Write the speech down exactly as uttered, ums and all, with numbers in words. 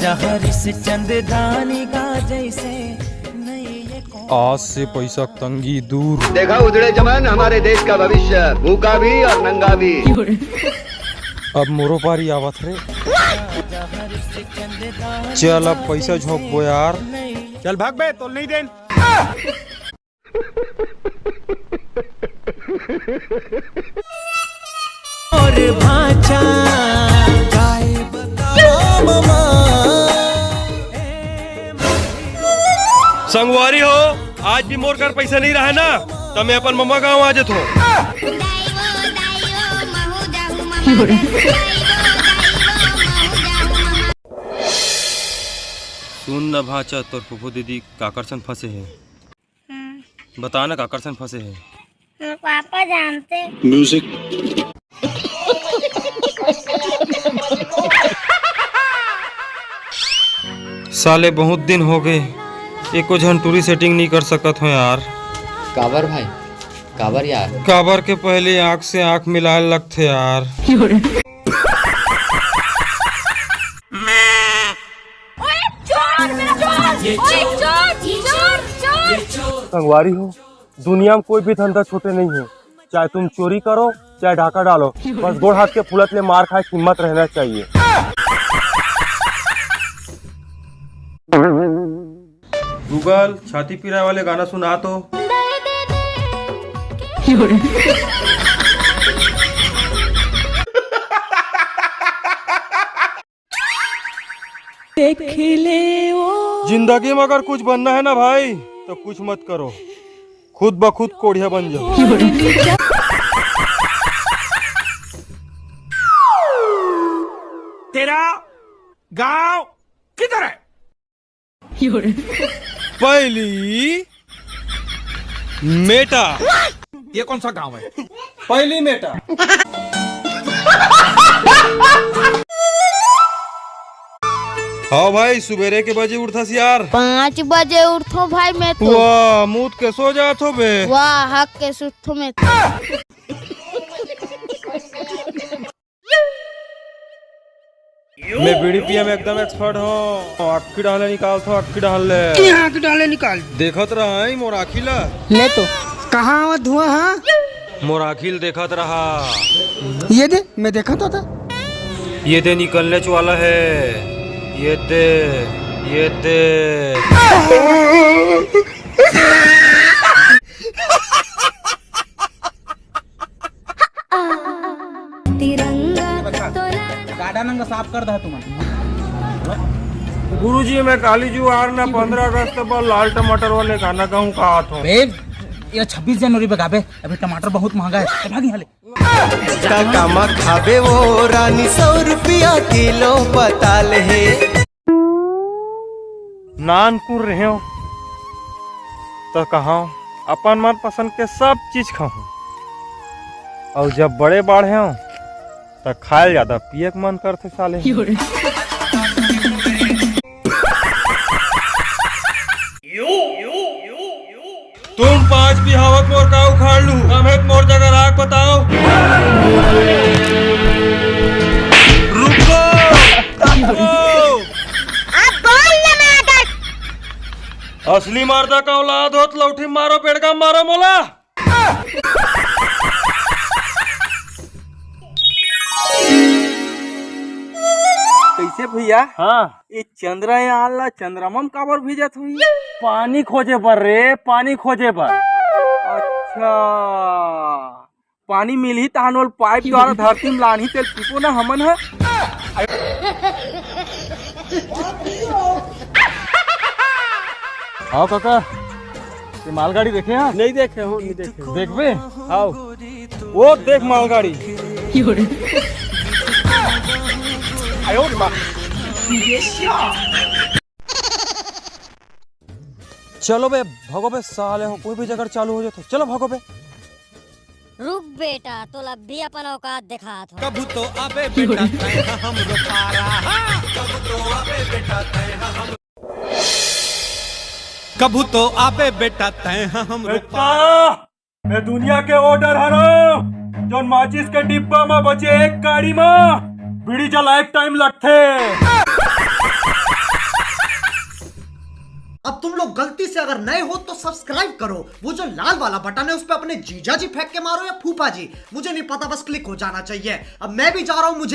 जहर इस चंददानी का जैसे नहीं ये कौन आज से पैसा तंगी दूर। देखा उजड़े जमान, हमारे देश का भविष्य भूखा भी और नंगा भी। अब मोरो पारी आवत रे। चल अब पैसा झोंकबो यार। चल भाग बे, तोल नहीं देन। और भांचा संगवारी हो, आज भी मोर कर पैसा नहीं रहा ना, त मैं अपन मम्मा गांव आ जथो। सुन न भांचा, तोर फूफू दीदी काकर सन फंसे हे। बता ना काकर सन फंसे हे। पापा जानते। साले बहुत दिन हो गए, एको झन टूरी सेटिंग नहीं कर सकत हो यार। काबर भाई, काबर यार? काबर के पहले आंख से आंख मिलाए लगथे यार। संगवारी हो, दुनिया में कोई भी धंधा छोटे नहीं है। चाहे तुम चोरी करो, चाहे ढाका डालो, बस गोड़ हाथ के फुलत ले मार खाए के हिम्मत रहना चाहिए। गूगल, छाती पिराए वाले गाना सुना तो। देख ले वो जिंदगी में अगर कुछ बनना है ना भाई, तो कुछ मत करो, खुद ब खुद कोढ़िया बन जाओ। तेरा गांव किधर है? पहली मेटा। ये कौन सा गांव है? पहली मेटा। हाँ भाई, सुबेरे के बजे उठथस यार? पाँच बजे उठथों भाई मैं तो। वाह, मूत के सो जात हो बे। वाह, हक के सुत्थों में तो। मैं बीड़ी पिए में एकदम एक्सपर्ट हूँ। अक्खी डाले निकालथों, अक्खी डाले। की हाँ के डाले निकाल। देखत रहा है मोर आँखी ला। ले तो। कहाँ आवा धुआं, हाँ? मोर आँखी ल देखत रहा। ये दे, मैं देखत होता। ये दे निकलने च वाला है। ये दे, ये दे। तिरंगा तोला गार्डन अंग साफ कर दा तुमन। गुरुजी, मैं काली जुआर ना पंद्रह अगस्त पर लाल टमाटर वाले गाना गाऊं का हाथ हो। बे, ये छब्बीस जनवरी पे गाबे, अभी टमाटर बहुत महंगा है। ए, भाग यहाँ ले। कामा खाबे वो रानी, सौ रुपया किलो पताल हे। नानकुन रहेंव त कहंव अपन मनपसंद के सब चीज खाहूं, अउ जब बड़े बाढ़ेंव त खायल जादा पिये के मन करथे साले। तुम पांच बिहावत मोर का उखाड़ लू, हम एक मोर जगह राख बताओ। रुको, रुको। अब बोल ना मादर। असली मर्दा का औलाद होत लौठी मारो, बेड़गा मारो मोला। कैसे भैया? हाँ। ये चंद्रयान ला चंद्रमा में काबर भेजत हुई? पानी खोजे बर रे, पानी खोजे बर। अच्छा, पानी मिलही तहान ओल पाइप द्वारा धरती में लानही, तेल पीपो ना हमन ह। आओ काका, ये मालगाड़ी देखे हैं? नहीं देखे हो, नहीं देखे। देखबे? आओ। वो देख मालगाड़ी। चलो बे, भगो बे साले हो, कोई भी जगह चालू हो जाए तो। चलो भगो बे। रुक बेटा, तोला अभी अपन औकात दिखात हो। कभू तो आबे बेटा तैं ह हमरो पारा, हाँ। कभू तो आबे बेटा तैं ह हमरो पारा। मैं दुनिया के ओ डरहर हूँ, जोन माचिस के डिब्बा में बचे एक काड़ी में बीड़ी च लाइफ टाइम लगथे। अब तुम लोग गलती से अगर नए हो तो सब्सक्राइब करो, वो जो लाल वाला बटन है उस पर अपने जीजा जी फेंक के मारो या फूफा जी, मुझे नहीं पता, बस क्लिक हो जाना चाहिए। अब मैं भी जा रहा हूँ, मुझे